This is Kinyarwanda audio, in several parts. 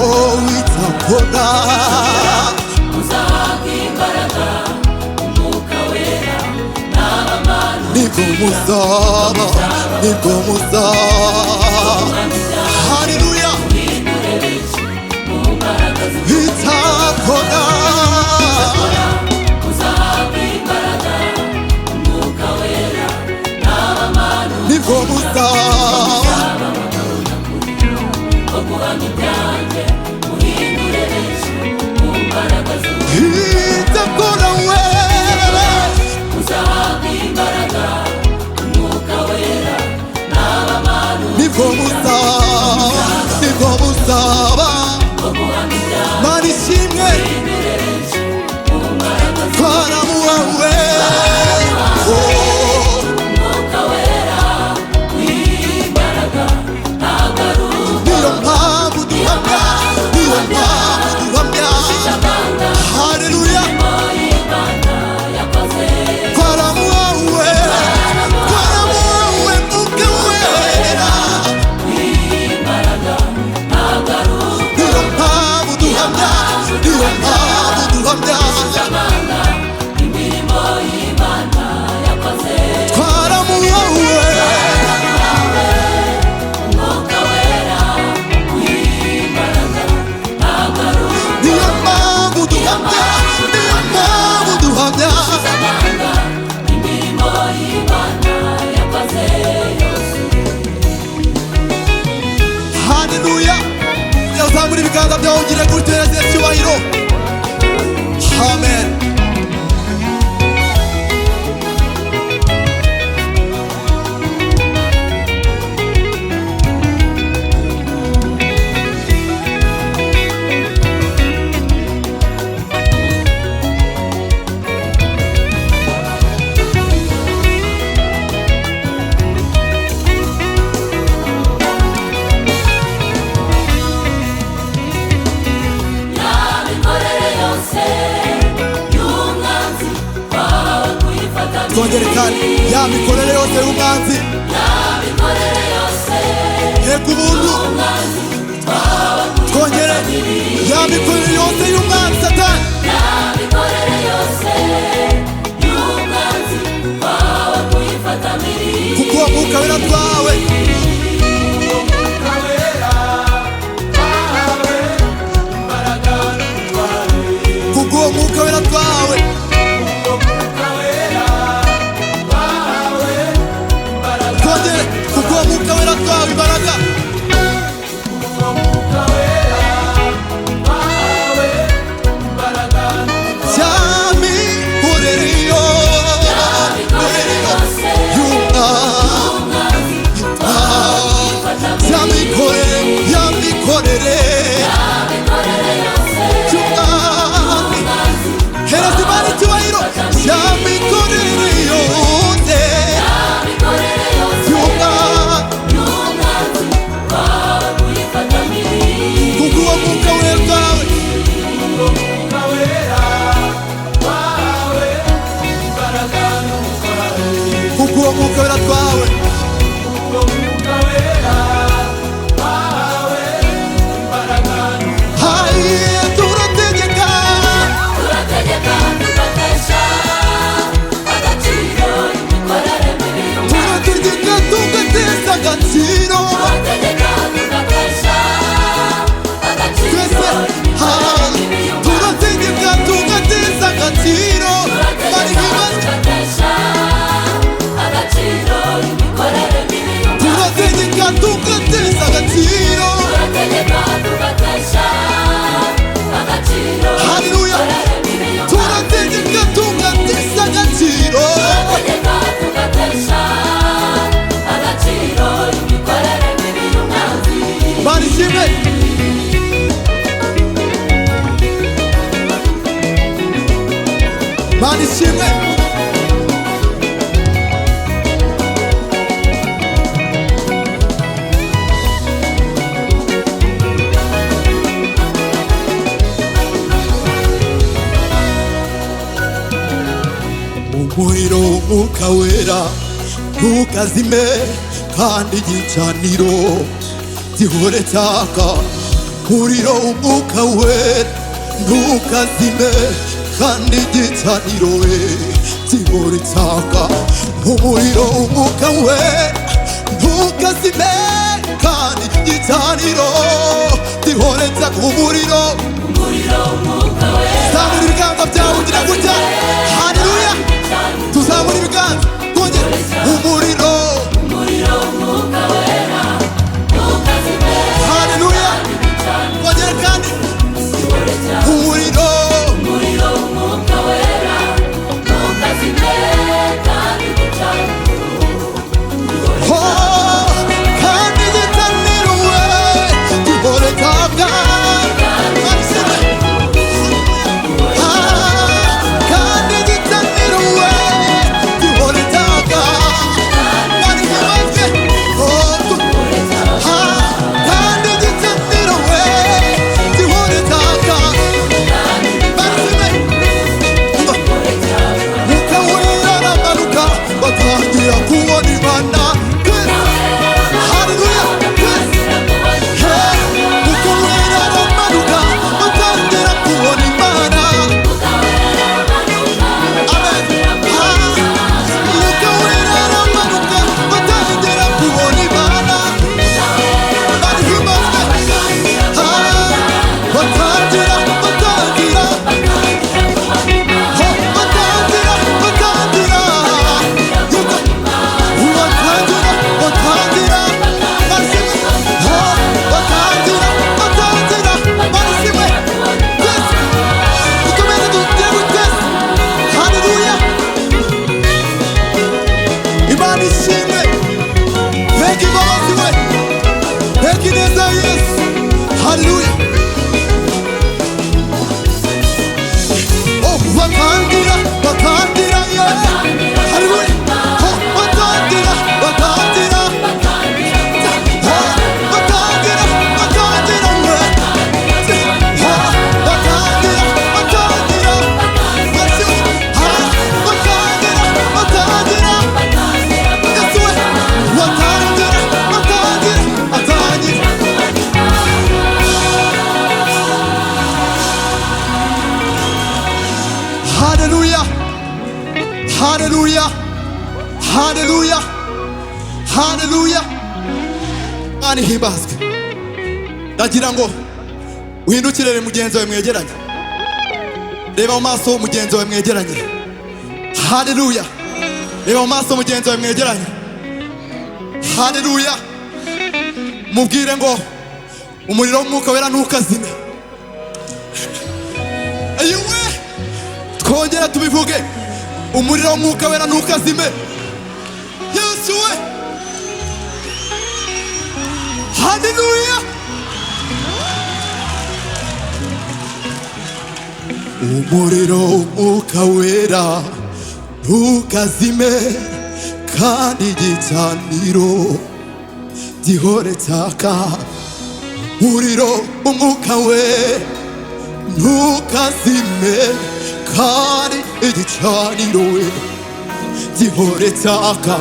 Oh, icyakora Muzahabwa imbaraga, Umwuka Wera n'abamanukira. Nibwo muzaba, nibwo muzaba. Haleluya. Muhindure benshi mu mbaraga. Icyakora Muzahabwa imbaraga, Umwuka Wera n'abamanukira. Nibwo muzaba. Bo guhamya ibyanjye, muhindure benshi mu mbaraga. Icyakora we. Muzahabwa imbaraga, Umwuka Wera n'abamanukira. Nibwo muzaba, nibwo muzaba. Bo guhamya ibyanjye, Mana ishimwe. muhindure benshi mu mbaraga. Twaramuhawe. Oh. Umwuka Wera w'imbaraga ntabwo ari Niyo mpamvu duhamya, niyo mpamvu duhamya. ubushishaganda. Haleluya. Imirimo y'Imana yakoze. Twaramuhawe, twaramuhawe Mwuka Wera. W'imbaraga ntabwo ari Niyo mpamvu duhamya, niyo mpamvu duhamya. ubushishaganda. Imirimo y'Imana yakoze. Twaramuhawe. Umwuka Wera w'imbaraga ntabwo ari Niyo mpamvu duhamya, niyo mpamvu duhamya. ubushishaganda. Imirimo y'Imana yakoze yose. Haleluya. Uzamura ibiganza byawe ugire gutyo, Yesu icyubahiro. Amen. Yamikorere yose y'umwanzi twahawe kuyifata. Twongere kandi. Ya mikorere yose y'umwanzi. Yamikorere yose Yego, ubuntu. y'umwanzi twahawe. Twongere. Ya mikorere yose y'umwanzi Satani. Yamikorere yose y'umwanzi twahawe kuyifata miri. Kuko uwo Mwuka Wera twawe. Umwuka Wera twahawe imbaraga n'ubutware. Kuko uwo Mwuka Wera twawe. Umwuka Wera twahawe imbaraga. Twongere. Kuko uwo Mwuka Wera twawe imbaraga. Umwuka Wera twahawe imbaraga. Ya mikorere Yamikorere yose y'umwanzi. y'umwanzi. Ya mikorere, ya mikorere Yamikorere yose y'umwanzi. y'umwanzi. Hereza Imana icyubahiro. Ya mikorere yose Yamikorere yose y'umwanzi. y'umwanzi twahawe kuyifata miri. Kuko uwo Mwuka Wera twawe. Umwuka Wera twahawe imbaraga n'ubutware. Kuko uwo Mwuka Wera twawe. Umwuka Wera twahawe imbaraga. Haye, turategeka. Turategeka tugatesha agaciro imikorere mibi y'umwanzi. Turategeka tugateza agaciro. Turategeka tugatesha agaciro Twese imikorere mibi y'umwanzi. turategeka tugateza agaciro. Bari Turategeka ibibazo. tugatesha agaciro imikorere mibi y'umwanzi. Turategeka tugateza agaciro. Turategeka tugatesha agaciro Haleluya. imikorere mibi y'umwanzi. Turategeka tugateza agaciro. Turategeka tugatesha agaciro imikorere mibi y'umwanzi. Bari kimwe. Mana ishimwe. Umuriro w'Umwuka Wera ntukazime, kandi igicaniro gihore cyaka. Umuriro w'umwuka wera ntukazime kandi igicaniro we gihora cyaka. Umuriro w'umwuka wera ntukazime kandi igicaniro gihora cyaka. Umuriro, zamura ibiganza byawe ugira gutya. Haleluya, tuzamura ibiganza twongere. Umuriro, haleluya, twongere kandi. Umuriro, oh, kandi igicaniro we gihora cyaka. Kandi igicaniro we gihora cyaka. Kandi igicaniro we gihora cyaka. Mwuka wera aramanuka batangira kubona Imana. Haleluya. Mwuka wera aramanuka batangira kubona Imana. Amen. Mwuka wera aramanuka batangira kubona Imana. Batangira, batangira, batangira, batangira, batangira, batangira, batangira, batangira, barisiwe. Twese dukomeze tugere twese. Haleluya, Imana ishimwe. Mbega imbabazi we, mbega ineza ya Yesu. Haleluya. Oh, batangira, batangira, yeah. Haleluya. Oh, batangira, batangira. Oh, batangira, batangira, yeah. Oh, batangira, batangira. Ah, batangira, batangira. Yesu we. Batangira, batangira, batangira. Haleluya, haleluya, haleluya, haleluya. Imana ihimbazwe. Ndagira ngo uhindukirere mugenzi wawe mwegeranye, reba mu maso mugenzi wawe mwegeranye. Haleluya, reba mu maso mugenzi wawe mwegeranye. Haleluya, mubwire ngo umuriro w'umwuka wera ntukazime. Ayiwe, twongera tubivuge, umuriro w'umwuka wera ntukazime. Yesu we, haleluya. Umuriro w'umwuka wera ntukazime kandi igicaniro gihore cyaka. Umuriro w'umwuka wera ntukazime kandi igicaniro we gihore cyaka.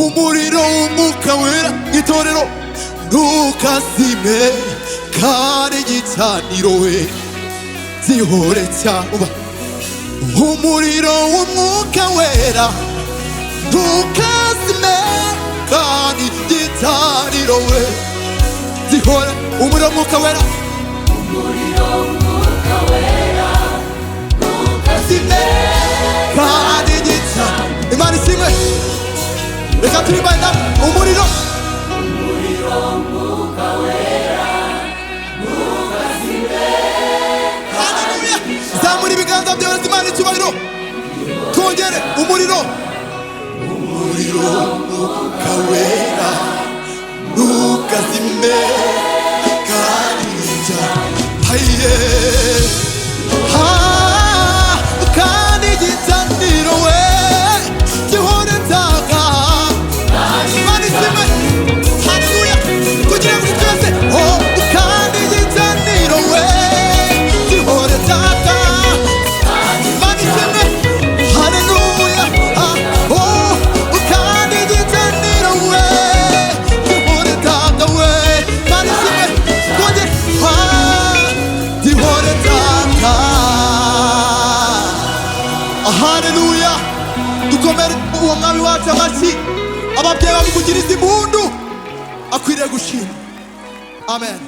Umuriro w'umwuka wera, itorero, ntukazime kandi igicaniro we gihore cyaka. Umuriro w'umwuka wera ntukazime kandi igicaniro we gihore. Umuriro w'umwuka wera ntukazime kandi igicaniro. Imana ishimwe. Reka turimbane nawe. Umuriro, haleluya. Zamura ibiganza byawe, Imana icyubahiro. Twongere. Umuriro, umuriro w'umwuka wera ntukazime kandi igicaniro, kandi igicaniro we gihore cyaka. Imana ishimwe. Haleluya, kugira ngo twese, oh, kandi igicaniro we gihore cyaka. Imana ishimwe. Haleluya. Ah, oh, kandi igicaniro we gihore cyaka we. Imana ishimwe. Twongere. Haleluya! Dukomere uwo mwami wacu amashyi. Ababyeyi bamuvugiriza impundu, akwiriye gushima. Amen.